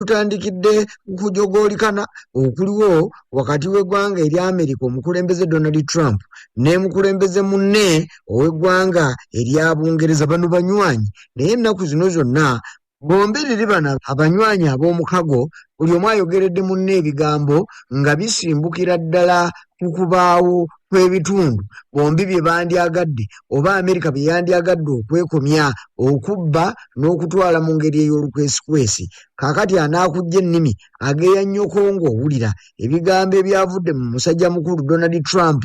Tutandikidde ku kujogoolikana okuliwo wakati w'eggwanga erya Amerika, omukulembeze Donald Trump ne mukulembeze munne ow'eggwanga erya Bungereza. Bano banywanyi, naye ennaku zino zonna bombiriri bano abanywanyi ab'omukago buli omu ayogeredde munne ebigambo nga bisimbukira ddala ku kubaawo kw'ebitundu bombi bye bandyagadde oba Amerika bye yandyagadde okwekomya okubba n'okutwala mu ngeri ey'olukwesikwesi. Kaakati anaakujja ennimi ageya nnyoko ng'owulira ebigambo ebyavudde mu musajja mukulu Donald Trump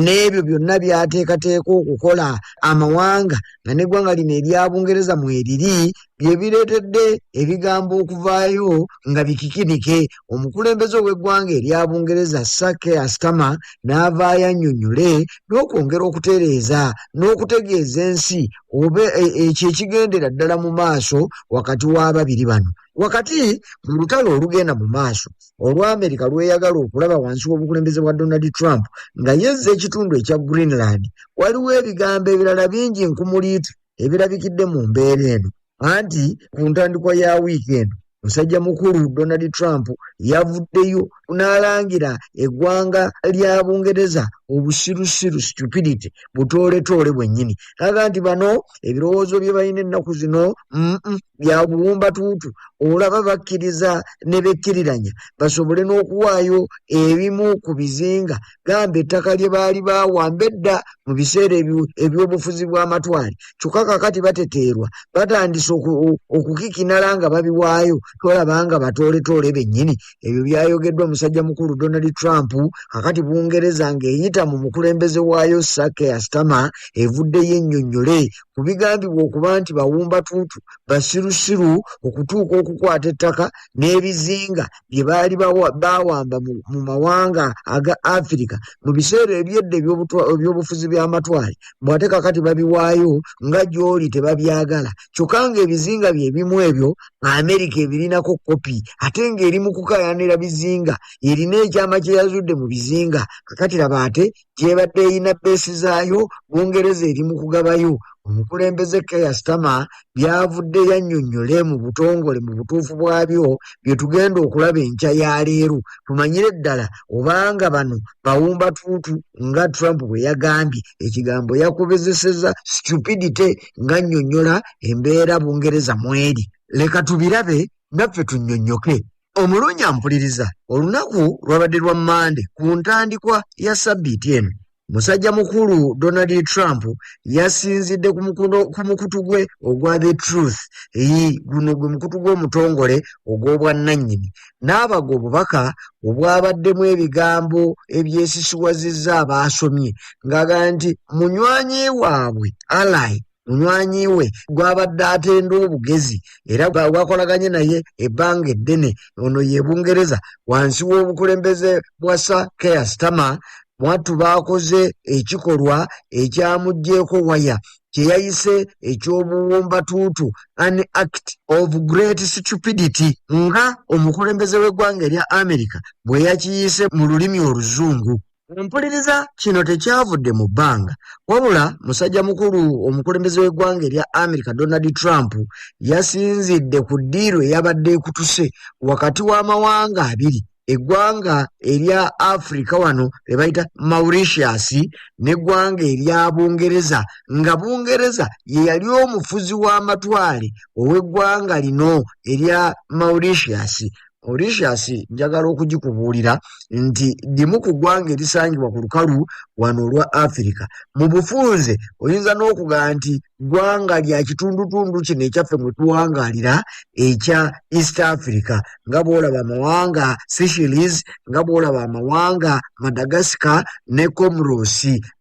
n'ebyo byonna by'ateekateeka okukola amawanga nga n'eggwanga lino erya Bungereza mweriri, bye bireetedde ebigambo okuvaayo nga bikikinike. Omukulembeze ow'eggwanga erya Bungereza Sir Keir Starmer n'avaayo annyonnyole n'okwongera okutereeza n'okutegeeza ensi oba ekyo ekigendera ddala mu maaso wakati w'ababiri bano. Wakati mu lutalo olugenda mu maaso olwa Amerika lweyagala okulaba wansi w'obukulembeze bwa Donald Trump nga yezza ekitundu ekya Greenland, waliwo ebigambo ebirala bingi nkumuliitu ebirabikidde mu mbeera eno. Anti ku ntandikwa ya wiiki eno musajja mukulu Donald Trump yavuddeyo n'alangira eggwanga lya Bungereza obusirusiru, stupidity, butooletoole bwennyini, naga nti bano ebirowoozo bye balina ennaku zino bya buwumbatuutu, olaba bakkiriza ne bekkiriranya basobole n'okuwaayo ebimu ku bizinga, gamba ettaka lye baali bawamba edda mu biseera eby'obufuzi bw'amatwale, kyokka kakati bateteerwa, batandise okukikinala nga babiwaayo, tolaba nga batooletoole bennyini. Ebyo byayogeddwa musajja mukulu Donald Trump. Kakati Bungereza ng'eyita mu mukulembeze waayo Sir Keir Starmer evuddeyo ennyonnyole ku bigambibwa okuba nti bawumbatuutu, basirusiru okutuuka okukwata ettaka n'ebizinga bye baali bawamba mu mawanga aga Afirika mu biseera ebyedda ebyobufuzi by'amatwale, bw'ate kakati babiwaayo nga gy'oli tebabyagala, kyokka ng'ebizinga bye bimu ebyo Amerika ebirinako kopi, ate ng'eri mu kukaayanira bizinga, erina ekyama kye yazudde mu bizinga. Kakati laba ate gyebadde erina beesi zaayo, Bungereza eri mu kugabayo. Omukulembeze Keir Starmer byavudde yannyonnyole mu butongole mu butuufu bwabyo bye tugenda okulaba enkya ya leero, tumanyire ddala obanga bano bawumbatuutu nga Trump bwe yagambye. Ekigambo yakubezeseza stupidity nga nnyonnyola embeera Bungereza mweri. Leka tubirabe naffe tunnyonnyoke. Omulungi ampuliriza, olunaku lwabadde lwa Mmande ku ntandikwa ya sabbiiti eno. Musajja mukulu Donald Trump yasinzidde ku mukutu gwe ogwa The Truth, guno gwe mukutu gw'omutongole ogw'obwannannyini, n'abaga obubaka obwabaddemu ebigambo ebyesisiwazizza abaasomye, ng'agamba nti munywanyi waabwe ally, munywanyi we gwabadde atenda obugezi era gwakolaganye naye ebbanga eddene, ono ye Bungereza wansi w'obukulembeze bwa Sir Keir Starmer, mwattu baakoze ekikolwa ekyamuggyeeko waya kye yayise eky'obuwumbatuutu, an act of great stupidity, nga omukulembeze w'eggwanga erya America bwe yakiyise mu lulimi Oluzungu. Mpuliriza, kino tekyavudde mu bbanga, wabula musajja mukulu omukulembeze w'eggwanga erya America Donald Trump yasinzidde ku ddiiru eyabadde ekutuse wakati w'amawanga abiri, eggwanga erya Africa wano lye bayita Mauritius n'eggwanga erya Bungereza, nga Bungereza ye yali omufuzi w'amatwale ow'eggwanga lino erya Mauritius. Mauritius njagala okugikubuulira nti limu ku ggwanga erisangibwa ku lukalu wano olwa Africa. Mu bufunze oyinza n'okugamba nti ggwanga lya kitundutundu kino ekyaffe mwe tuwangaalira ekya East Africa, nga bw'olaba amawanga Seychelles, nga bw'olaba amawanga Madagascar ne Comoros.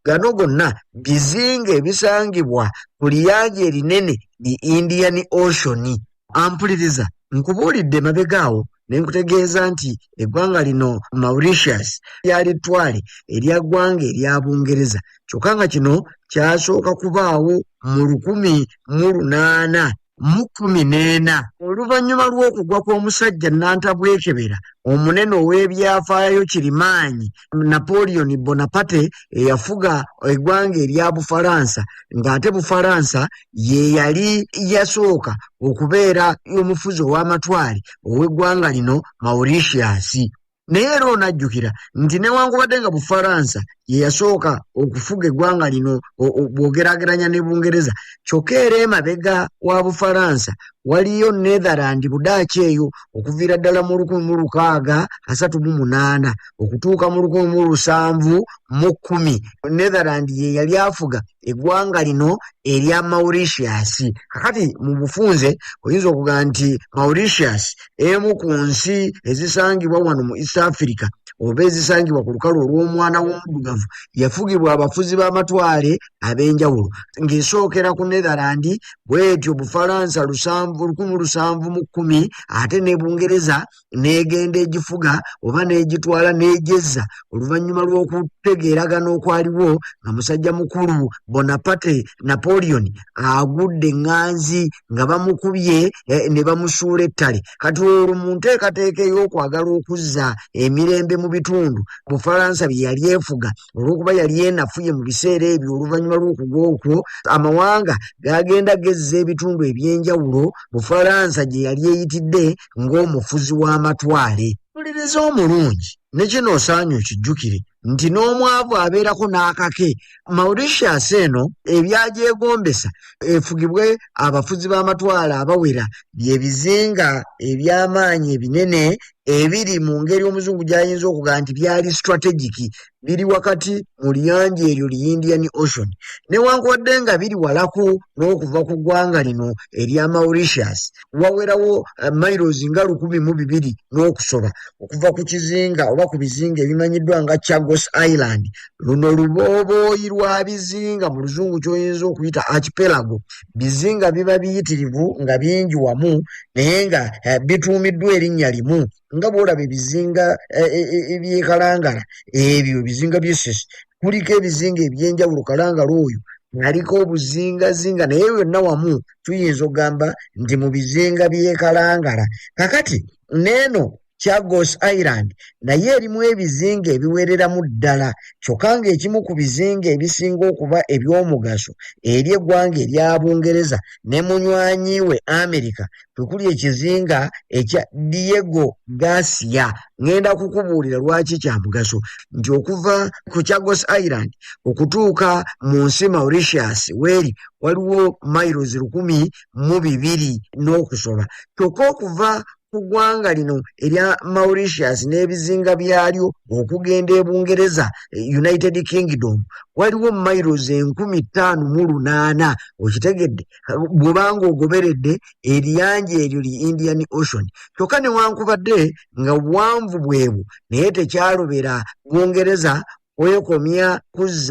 Gano gonna bizinga ebisangibwa ku liyanja erinene li Indian Ocean. Ampuliriza, nkubuulidde emabega awo ne nkutegeeza nti eggwanga lino Mauritius lyali ttwale erya ggwanga erya Bungereza, kyokka nga kino kyasooka kubaawo mu 1800. mu 14, oluvannyuma lw'okugwa kw'omusajja Nnantabwekebera omunene ow'ebyafaayo kirimaanyi Napoleon Bonaparte eyafuga eggwanga erya Bufalansa, ng'ate Bufalansa ye yali yasooka okubeera omufuzi ow'amatwale ow'eggwanga lino Mauritius. Naye era onajjukira nti newankubadde nga Bufalansa ye yasooka okufuga eggwanga lino bw'ogeraageranya ne Bungereza, kyokka era emabega wa Bufalansa waliyo Netherland, Budaaki eyo, okuviira ddala mu 1638 okutuuka mu 1710 Netherland ye yali afuga eggwanga lino erya Mauritius. Kakati mu bufunze oyinza okugamba nti Mauritius emu ku nsi ezisangibwa wano mu East Africa oba ezisangibwa ku lukalu olw'omwana w'omuddugavu yafugibwa abafuzi b'amatwale ab'enjawulo, ng'esookera ku Netherland, bwetyo Bufalansa 1710, ate ne Bungereza n'egenda egifuga oba n'egitwala n'egyezza oluvannyuma lw'okutegeeragana okwaliwo nga musajja mukulu Bonaparte Napoleon agudde eŋŋanzi nga bamukubye ne bamusuula ettale. Kati olwo mu nteekateeka ey'okwagala okuzza emirembe mu bitundu Bufalansa bye yali efuga, olw'okuba yali enafuye mu biseera ebyo oluvannyuma lw'okugwa okwo, amawanga gagenda gezza ebitundu eby'enjawulo Bufalansa gye yali eyitidde ng'omufuzi w'amatwale. Mpuliriza omulungi, ne kino osaanye okijjukire nti n'omwavu abeerako n'akake. Mauritius eno ebyagyegombesa efugibwe abafuzi b'amatwale abawera bye bizinga eby'amaanyi ebinene ebiri mu ngeri omuzungu gy'ayinza okugamba nti byali strategic, biri wakati mu liyanja eryo li Indian Ocean, newankubadde nga biri walako n'okuva ku ggwanga lino erya Mauritius, wawerawo miles nga 1,002 n'okusoba okuva ku kizinga oba ku bizinga ebimanyiddwa nga Chagos Island. Luno luboobooyi lwa bizinga, mu luzungu ky'oyinza okuyita archipelago. Bizinga biba biyitirivu nga bingi wamu naye nga bituumiddwa erinnya limu, nga bw'olaba ebizinga by'e Kalangala, ebyo ebizinga by'Essese kuliko ebizinga eby'enjawulo. Kalangala oyo aliko obuzingazinga, naye byonna wamu tuyinza okugamba nti mu bizinga by'e Kalangala. Kakati n'eno Chagos Island naye erimu ebizinga ebiwereramu ddala, kyokka ng'ekimu ku bizinga ebisinga okuba eby'omugaso eri eggwanga erya Bungereza ne munywanyi we America kwe kuli ekizinga ekya Diego Garcia. Ŋŋenda kukubuulira lwaki kya mugaso nti okuva ku Chagos Island okutuuka mu nsi Mauritius weeri waliwo miles 1,002 n'okusoba, kyokka okuva ku ggwanga lino erya Mauritius n'ebizinga byalyo okugenda e Bungereza, United Kingdom, waliwo miles 5,008. Okitegedde bw'obanga ogoberedde eriyanja eryo li Indian Ocean. Kyokka newankubadde nga buwanvu bwebwo, naye tekyalobera Bungereza kwekomya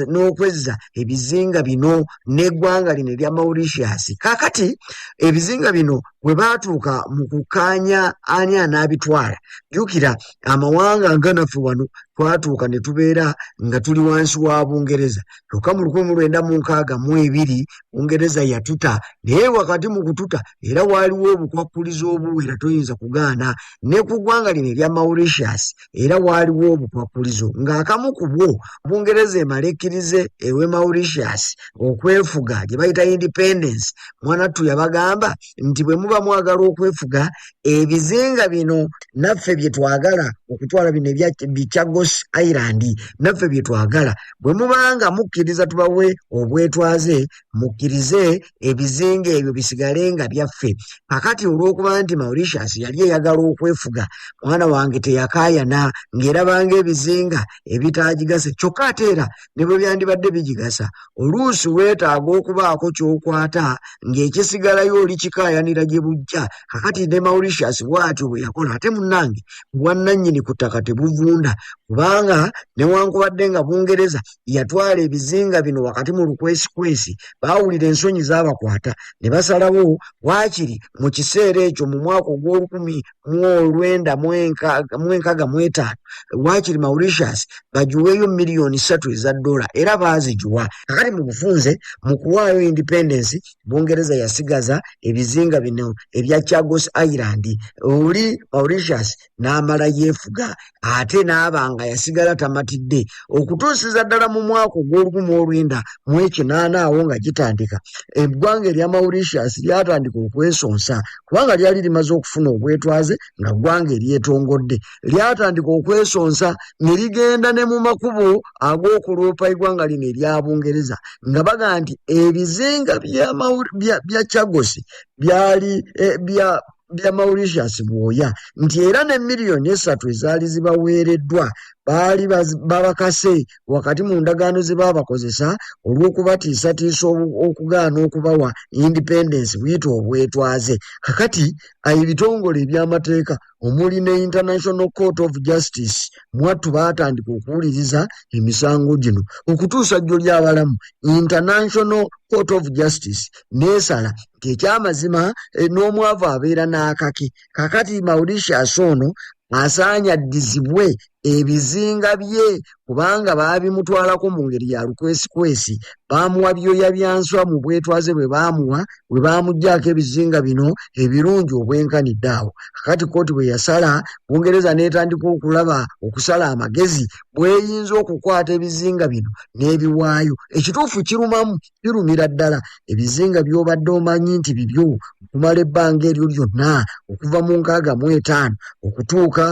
n'okwezza ebizinga bino n'eggwanga lino erya Mauritius. Kaakati ebizinga bino bwe baatuuka mu kukkaanya ani anaabitwala, jjukira amawanga nga naffe wano twatuuka ne tubeera nga tuli wansi wa Bungereza, kyokka mu 1962 Bungereza yatuta, naye wakati mu kututa era waaliwo obukwakkulizo obuwera, toyinza kugaana. Ne ku ggwanga lino erya Mauritius era waaliwo obukwakkulizo, ng'akamu ku bwo Bungereza emala ekkirize ewe Mauritius okwefuga gye bayita independence. Mwanattu yabagamba nti bwe muba mwagala okwefuga, ebizinga bino naffe bye twagala okutwala, bino ebya Chagos Island naffe bye twagala, bwe mubanga mukkiriza tubawe obwetwaze, mukkirize ebizinga ebyo bisigale nga byaffe. Kakati olw'okuba nti Mauritius yali eyagala okwefuga, mwana wange teyakaayana ng'erabanga ebizinga ebitaagigasa, kyokka ate era ne bwe byandibadde bigigasa, oluusi weetaaga okubaako ky'okwata ng'ekisigalayo oli kikaayanira gye bujja. Kakati ne Mauritius bw'atyo bwe yakola. Ate munnange, bwannannyini ku ttaka tebuvunda, kubanga newankubadde nga Bungereza yatwala ebizinga bino wakati mu lukwesikwesi, Baawulira ensonyi zaabakwata ne basalawo waakiri mu kiseera ekyo mu mwaka ogw'olukumi mu olwenda mu etaano waakiri Mauritius bagiweeyo miliyoni 3 eza dola, era baazigiwa. Kakati mu bufunze, mu kuwaayo independence, Bungereza yasigaza ebizinga bino ebya Chagos Island, oli Mauritius n'amala yeefuga, ate n'aba nga yasigala tamatidde okutuusiza ddala mu mwaka ogw'olukumi olwenda mu ekinaana. Awo nga gitandika, eggwanga erya Mauritius lyatandika okwesonsa, kubanga lyali limaze okufuna obwetwaze nga ggwanga eryetongodde. Lyatandika okwesonsa ne ligenda ne mu makubo ag'okuloopa eggwanga lino erya Bungereza, nga baga nti ebizinga bya Chagos byali bya Mauritius bwoya, nti era ne miliyoni 3 ezaali zibaweereddwa baali babakase wakati mu ndagaano ze baabakozesa olw'okubatiisatiisa okugaana okubawa independence, buyite obwetwaze. Kakati ebitongole ebyamateeka omuli ne International Court of Justice mwattu baatandika okuwuliriza emisango gino okutuusa jjo ly'abalamu. International Court of Justice neesala nti ekyamazima n'omwavu abeera n'akake. Kakati Mauritius ono asaanye addizibwe ebizinga bye, kubanga baabimutwalako mu ngeri ya lukwesikwesi. Baamuwa byoya bya nswa mu bwetwaze bwe baamuwa, bwe baamuggyaako ebizinga bino ebirungi obwenkanidde awo. Kakati kooti bwe yasala, Bungereza n'etandika okulaba okusala amagezi bweyinza okukwata ebizinga bino n'ebiwaayo. Ekituufu kirumamu, kirumira ddala. Ebizinga by'obadde omanyi nti bibyo okumala ebbanga eryo lyonna, okuva mu 65 okutuuka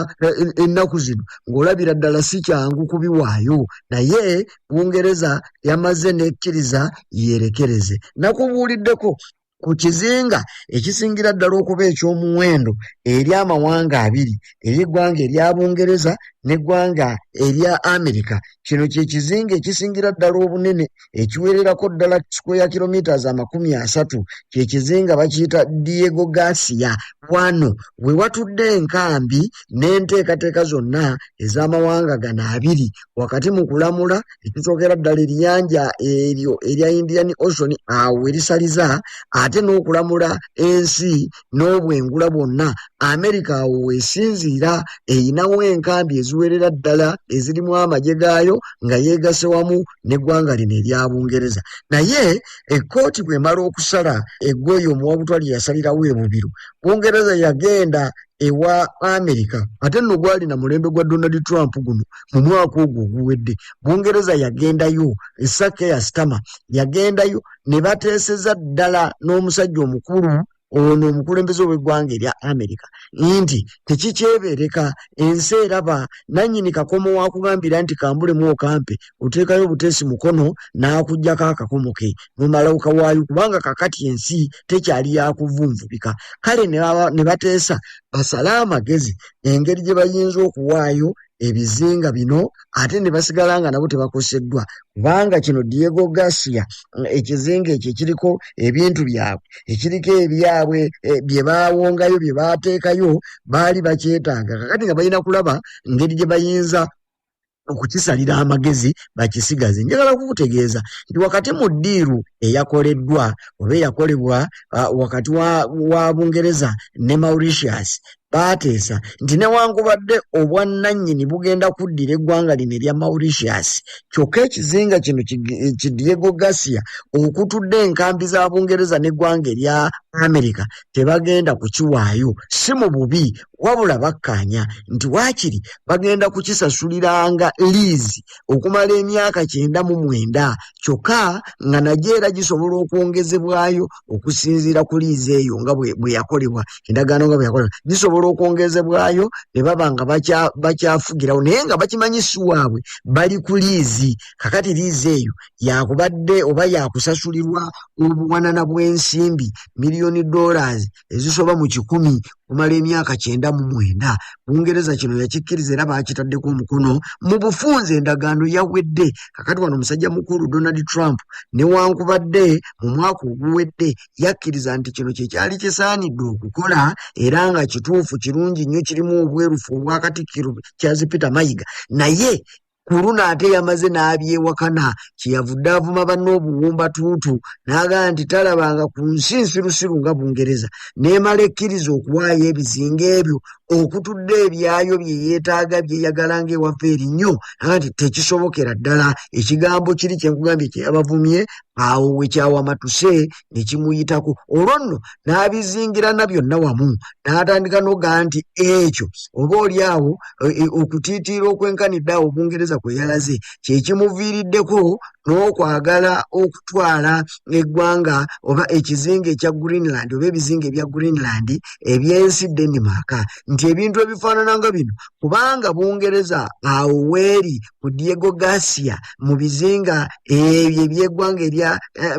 ennaku zino, ng'olabira ddala si kyangu kubiwaayo. Naye Bungereza yamaze nekkiriza yeerekereze. Nakubuuliddeko ku kizinga ekisingira ddala okuba eky'omuwendo eri amawanga abiri, eri eggwanga erya Bungereza n'eggwanga erya Amerika. Kino kye kizinga ekisingira ddala obunene, ekiwererako ddala square kilometers 30. Kye kizinga bakiyita Diego Garcia. Wano we watudde enkambi n'enteekateeka zonna ez'amawanga gano abiri wakati mu kulamula ekisookera ddala eriyanja eryo erya Indian Ocean, awo erisaliza, ate n'okulamula ensi n'obwengula bwonna. Amerika awo weesinziira, eyinawo enkambi eziwerera ddala ezirimu amagye gaayo nga yeegase wamu n'eggwanga lino erya Bungereza. Naye ekkooti bw'emala okusala eggoye, omuwabutwa lye yasalirawo ebubiru, Bungereza yagenda ewa Amerika. Ate nno gwali na mulembe gwa Donald Trump guno. Mu mwaka ogwo oguwedde, Bungereza yagendayo, Sir Keir Starmer yagendayo ne bateeseza ddala n'omusajja omukulu ono, omukulembeze ow'eggwanga erya Amerika, nti tekikyebeereka, ensi eraba, nannyini kakomo wakugambira nti kambulemu okampe, oteekayo obuteesi mukono n'akuggyako akakomo ke nomala okawaayo, kubanga kakati ensi tekyali yakuvunvubika. Kale ne bateesa basale amagezi engeri gye bayinza okuwaayo ebizinga bino, ate ne basigala nga nabo tebakoseddwa, kubanga kino Diego Garcia, ekizinga ekyo ekiriko ebintu byabwe, ekiriko ebyabwe bye baawongayo, bye baateekayo, baali bakyetaaga. Kakati nga balina kulaba ngeri gye bayinza okukisalira amagezi bakisigaze. Njagala kukutegeeza nti wakati mu ddiiru eyakoleddwa oba eyakolebwa wakati wa Bungereza ne Mauritius, baateesa nti newankubadde obwannannyini bugenda kuddira eggwanga lino erya Mauritius, kyokka ekizinga kino ki Diego Garcia okutudde enkambi za Bungereza n'eggwanga erya America tebagenda kukiwaayo, si mu bubi, wabula bakkaanya nti waakiri bagenda kukisasuliranga liizi okumala emyaka 99, kyokka nga nagyo era gisobola okwongezebwayo okusinziira ku liizi eyo nga bwe yakolebwa, endagaano nga bwe yakolebwa, gisobola okwongezebwayo ne baba nga bakyafugirawo, naye nga bakimanyi si waabwe, bali ku liizi. Kakati liizi eyo yakubadde oba yakusasulirwa obuwanana bw'ensimbi miliyoni dollars ezisoba mu 100 kumala emyaka 99. Bungereza kino yakikkiriza era baakitaddeko omukono. Mu bufunze endagaano yawedde. Kakati wano omusajja mukulu Donald Trump, newankubadde mu mwaka oguwedde yakkiriza nti kino kye kyali kisaanidde okukola era nga kituufu, kirungi nnyo, kirimu obwerufu obwa Katikkiro Charles Peter Mayiga, naye Ku luno ate yamaze n'abyewakana, kyeyavudde avuma banne obuwumbatuutu n'agamba nti talabanga ku nsi nsirusiru nga Bungereza n'emala ekkiriza okuwaayo ebizinga ebyo okutudde ebyayo bye yeetaaga byeyagala ng'ewaffe erinnyo, naga nti tekisobokera ddala. Ekigambo kiri kye nkugambye kye yabavumye awo we kyawamatuse ne kimuyitako, olwo nno n'abizingirana byonna wamu n'atandika n'ogaa nti ekyo oba oli awo okutiitiira okwenkanidde awo Bungereza kwe yalaze kye kimuviiriddeko n'okwagala okutwala eggwanga oba ekizinga ekya Greenland oba ebizinga ebya Greenland eby'ensi Denmark, nti ebintu ebifaanana nga bino, kubanga Bungereza awo weeri ku Diego Garcia mu bizinga ebyo eby'eggwanga erya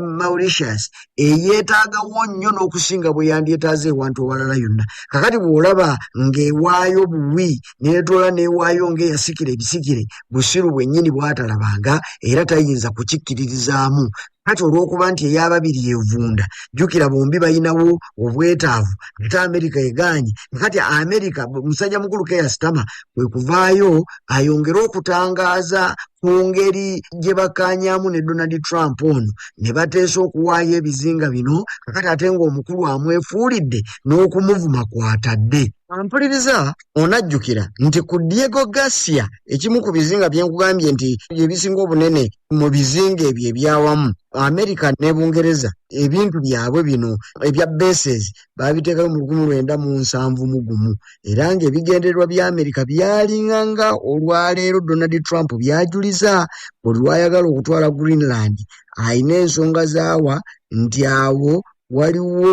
Mauritius eyeetaagawo nnyo n'okusinga bwe yandyetaaze ewantu ewalala yonna. Kakati bw'olaba ng'ewaayo buwi n'etoola n'ewaayo ng'eyasikira ebisikire, busiru bwennyini bw'atalabanga era tayinza kukikkiririzaamu. Kati olw'okuba nti ey'ababiri evunda, jjukira bombi balinawo obwetaavu, ate Amerika egaanye. Kati Amerika, musajja mukulu Keir Starmer kwe kuvaayo ayongere okutangaaza ku ngeri gye bakkaanyaamu ne Donald Trump ono ne bateesa okuwaayo ebizinga bino, kakati ate ng'omukulu amwefuulidde n'okumuvuma kw'atadde. Ampuliriza onajjukira nti ku Diego Garcia, ekimu ku bizinga bye nkugambye nti ebisinga obunene mu bizinga ebyo ebyawamu, Amerika ne Bungereza ebintu byabwe bino ebya bases baabiteekayo mu 1971, era ng'ebigendererwa bya Amerika byalinga nga olwaleero Donald Trump by'ajuliza buli lw'ayagala okutwala Greenland. Alina ensonga z'awa nti awo waliwo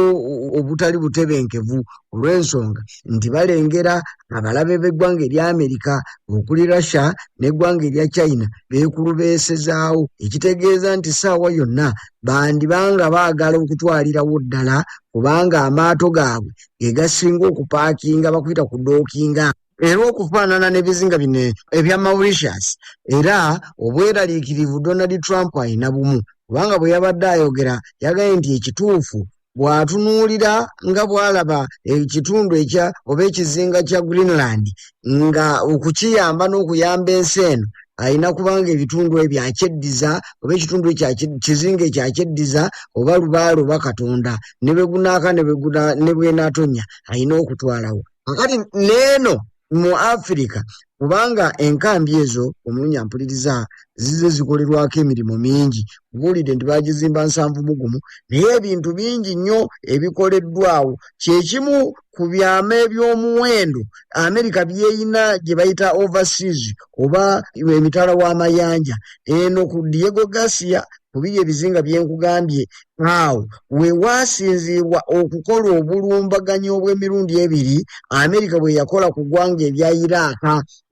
obutali butebenkevu olw'ensonga nti balengera abalabe b'eggwanga erya Amerika okuli Russia n'eggwanga erya China beekulubeesezaawo, ekitegeeza nti ssaawa yonna bandibanga baagala okutwalirawo ddala kubanga amaato gaabwe ge gasinga okupaakinga bakuyita ku dookinga. Era okufaanana n'ebizinga bino ebya Mauritius, era obweraliikirivu Donald Trump alina bumu, kubanga bwe yabadde ayogera yagambye nti ekituufu bw'atunuulira nga bw'alaba ekitundu ekya oba ekizinga kya Greenland nga okukiyamba n'okuyamba ensi eno alina kubanga ebitundu ebyo akyeddiza oba ekitundu ekyo kizinga ekyo akyeddiza oba lubaale oba Katonda ne bwe gunaaka ne bw'enaatonya alina okutwalawo. Kakati n'eno mu Afirika, kubanga enkambi ezo omulungi ampuliriza zize zikolerwako emirimu mingi, kubuulidde nti baagizimba 71, naye ebintu bingi nnyo ebikoleddwawo. Kye kimu ku byama eby'omuwendo Amerika byeyina gye bayita overseas oba emitala w'amayanja. Eno ku Diego Garcia ku biri ebizinga bye nkugambye, awo we waasinziirwa okukola obulumbaganyi obw'emirundi ebiri Amerika bwe yakola ku ggwanga erya Iraq.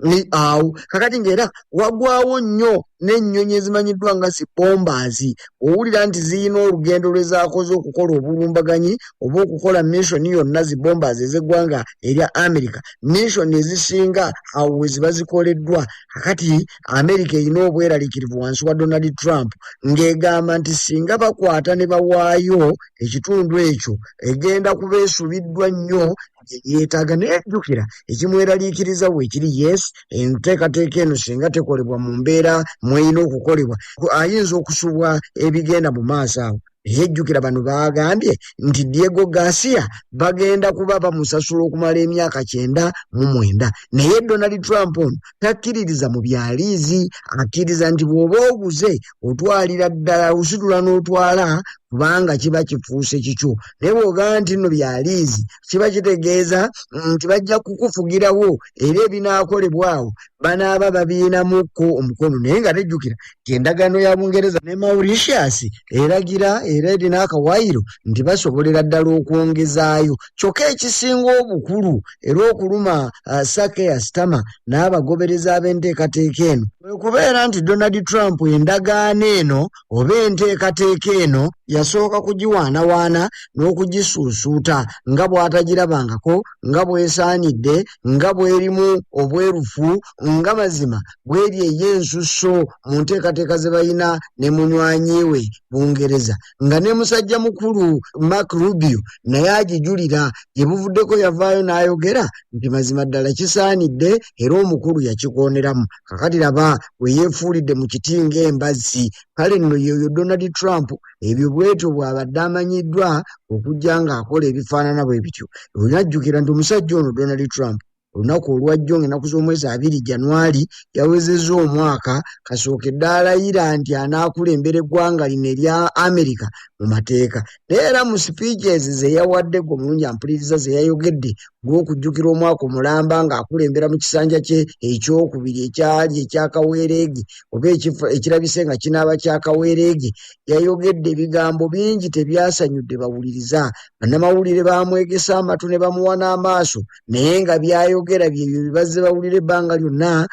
Ni awo kakati ng'era wagwawo nnyo n'ennyonyi ezimanyiddwa nga zi bombers, owulira nti zirina olugendo lwe zaakoze okukola obulumbaganyi oba okukola mission yonna. Zi bombers ez'eggwanga erya Amerika, mission ezisinga awo we ziba zikoleddwa. Kakati Amerika erina obweraliikirivu wansi wa Donald Trump ng'egamba nti singa bakwata ne bawaayo ekitundu ekyo, egenda kuba esubiddwa nnyo yeetaaga. Naye jjukira ekimweraliikiriza weekiri, yes, enteekateeka eno singa tekolebwa mu mbeera mweyina okukolebwa, ayinza okusubwa ebigenda mu maaso awo. Naye jjukira bano baagambye nti Diego Garcia bagenda kuba bamusasula okumala emyaka 99, naye Donald Trump ono takkiririza mu bya liizi, akkiriza nti bw'oba oguze otwalira ddala, ositula n'otwala kubanga kiba kifuuse kikyo. Naye bw'ogamba nti nno bya liizi, kiba kitegeeza nti bajja kukufugirawo era ebinaakolebwawo banaaba babiinamukko omukono. Naye nga tejjukira nti endagaano ya Bungereza ne Mauritius eragira era erina akawaayiro nti basobolera ddala okwongezaayo. Kyokka ekisinga obukulu era okuluma Sir Keir Starmer n'abagoberezi ab'enteekateeka eno kwe kubeera nti Donald Trump endagaano eno oba enteekateeka eno Yasooka kugiwaanawaana n'okugisuusuuta nga bw'atagirabangako, nga bw'esaanidde, nga bw'erimu obwerufu, nga mazima bw'eri ey'ensusso mu nteekateeka ze balina ne munywanyi we Bungereza, nga ne musajja mukulu Mark Rubio naye agijulira. Gye buvuddeko yavaayo n'ayogera nti mazima ddala kisaanidde, era omukulu yakikooneramu. Kakati laba we yeefuulidde mu kiti ng'embazzi. Kale nno yeeyo Donald Trump, ebyo bwetyo bw'abadde amanyiddwa okujja ng'akola ebifaanana bwe bityo. Olunajjukira nti omusajja ono Donald Trump olunaku olwajjo ng'ennaku z'omwezi 2 Januari yawezezza omwaka kasookedde alayira nti anaakulembera eggwanga lino erya Amerika mu mateeka. Naye era mu speeches ze yawadde, gwe omulungi ampuliriza, ze yayogedde olw'okujjukira omwaka omulamba ng'akulembera mu kisanja kye ekyokubiri ekyali ekyakaweereege oba ekirabise nga kinaaba kyakaweereege, yayogedde ebigambo bingi tebyasanyudde bawuliriza. Bannamawulire baamwegesa amatu ne bamuwa n'amaaso, naye nga byayogera byebyo bye bazze bawulira ebbanga lyonna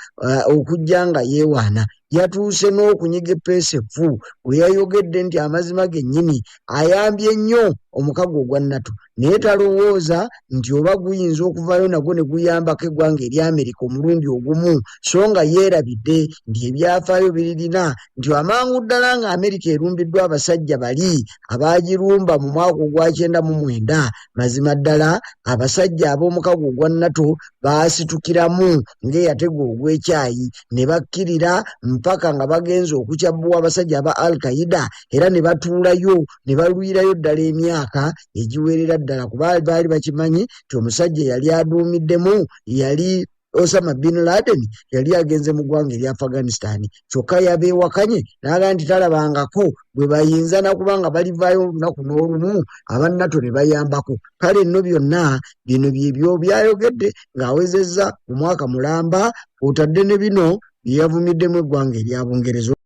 okujja nga yeewaana. Yatuuse n'okunyiga eppeesa effu bwe yayogedde nti amazima gennyini ayambye nnyo omukago ogwa NATO, naye talowooza nti oba guyinza okuvaayo nagwo ne guyambako eggwanga erya Amerika omulundi ogumu, so nga yeerabidde nti ebyafaayo biririna nti amangu ddala nga Amerika erumbiddwa abasajja bali abaagirumba mu mwaka ogwa 99, mazima ddala abasajja ab'omukago ogwa NATO baasitukiramu ng'eyatega ogw'ekyayi ne bakkirira mpaka nga bagenze okukyabbuwa abasajja aba Al-Qaeda, era ne batuulayo ne balwirayo ddala emyaka egiwerera ddala, kuba baali bakimanyi nti omusajja yali aduumiddemu yali Osama bin Laden, yali agenze mu ggwanga erya Afghanistan. Kyokka yabeewakanye n'agamba nti talabangako bwe bayinza nakuba nga balivaayo olunaku n'olumu aba NATO ne bayambako. Kale nno byonna bino byebyo byayogedde ng'awezezza omwaka mulamba, otadde ne bino bye yavumiddemu eggwanga erya Bungereza.